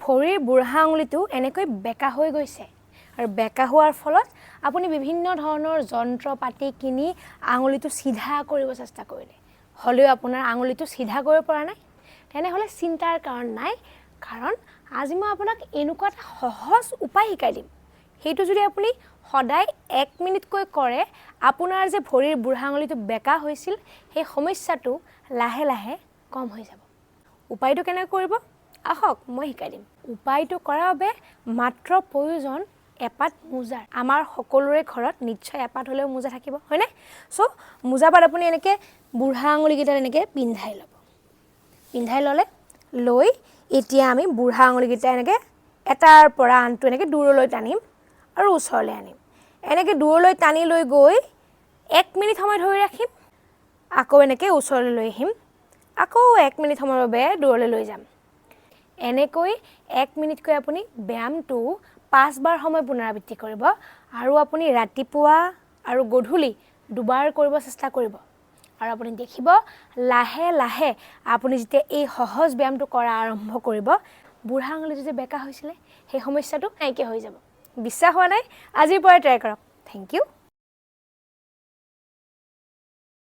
ভৰিৰ বুঢ়া আঙুলিটো এনেকৈ বেকা হৈ গৈছে আৰু বেকা হোৱাৰ ফলত আপুনি বিভিন্ন ধৰণৰ যন্ত্ৰ পাতি কিনি আঙুলিটো চিধা কৰিব চেষ্টা কৰিলে, হ'লেও আপোনাৰ আঙুলিটো চিধা কৰিব পৰা নাই। তেনেহ'লে চিন্তাৰ কাৰণ নাই, কাৰণ আজি মই আপোনাক এনেকুৱা এটা সহজ উপায় শিকাই দিম। সেইটো যদি আপুনি সদায় 1 মিনিটকৈ কৰে, আপোনাৰ যে ভৰিৰ বুঢ়া আঙুলিটো বেকা হৈছিল সেই সমস্যাটো লাহে লাহে কম হৈ যাব। উপায়টো কেনেকৈ কৰিব আহক মই শিকাই দিম। উপায়টো কৰাৰ বাবে মাত্ৰ প্ৰয়োজন এপাত মোজাৰ। আমাৰ সকলোৰে ঘৰত নিশ্চয় এপাত হ'লেও মোজা থাকিব, হয়নে? মোজাপাত আপুনি এনেকৈ বুঢ়া আঙুলিকেইটাত এনেকৈ পিন্ধাই ল'ব। পিন্ধাই ল'লে লৈ এতিয়া আমি বুঢ়া আঙুলিকেইটা এনেকৈ এটাৰ পৰা আনটো এনেকৈ দূৰলৈ টানিম আৰু ওচৰলৈ আনিম। এনেকৈ দূৰলৈ টানি লৈ গৈ 1 মিনিট সময় ধৰি ৰাখিম, আকৌ এনেকৈ ওচৰলৈ লৈ আহিম, আকৌ 1 মিনিট সময়ৰ বাবে দূৰলৈ লৈ যাম। এনেকৈ 1 মিনিটকৈ আপুনি ব্যায়ামটো 5বাৰ সময় পুনৰাবৃত্তি কৰিব আৰু আপুনি ৰাতিপুৱা আৰু গধূলি দুবাৰ কৰিব চেষ্টা কৰিব। আৰু আপুনি দেখিব লাহে লাহে আপুনি যেতিয়া এই সহজ ব্যায়ামটো কৰা আৰম্ভ কৰিব, বুঢ়া আঙুলিটো যে বেকা হৈছিলে সেই সমস্যাটো নাইকিয়া হৈ যাব। বিশ্বাস হোৱা নাই? আজিৰ পৰাই ট্ৰাই কৰক। Thank you.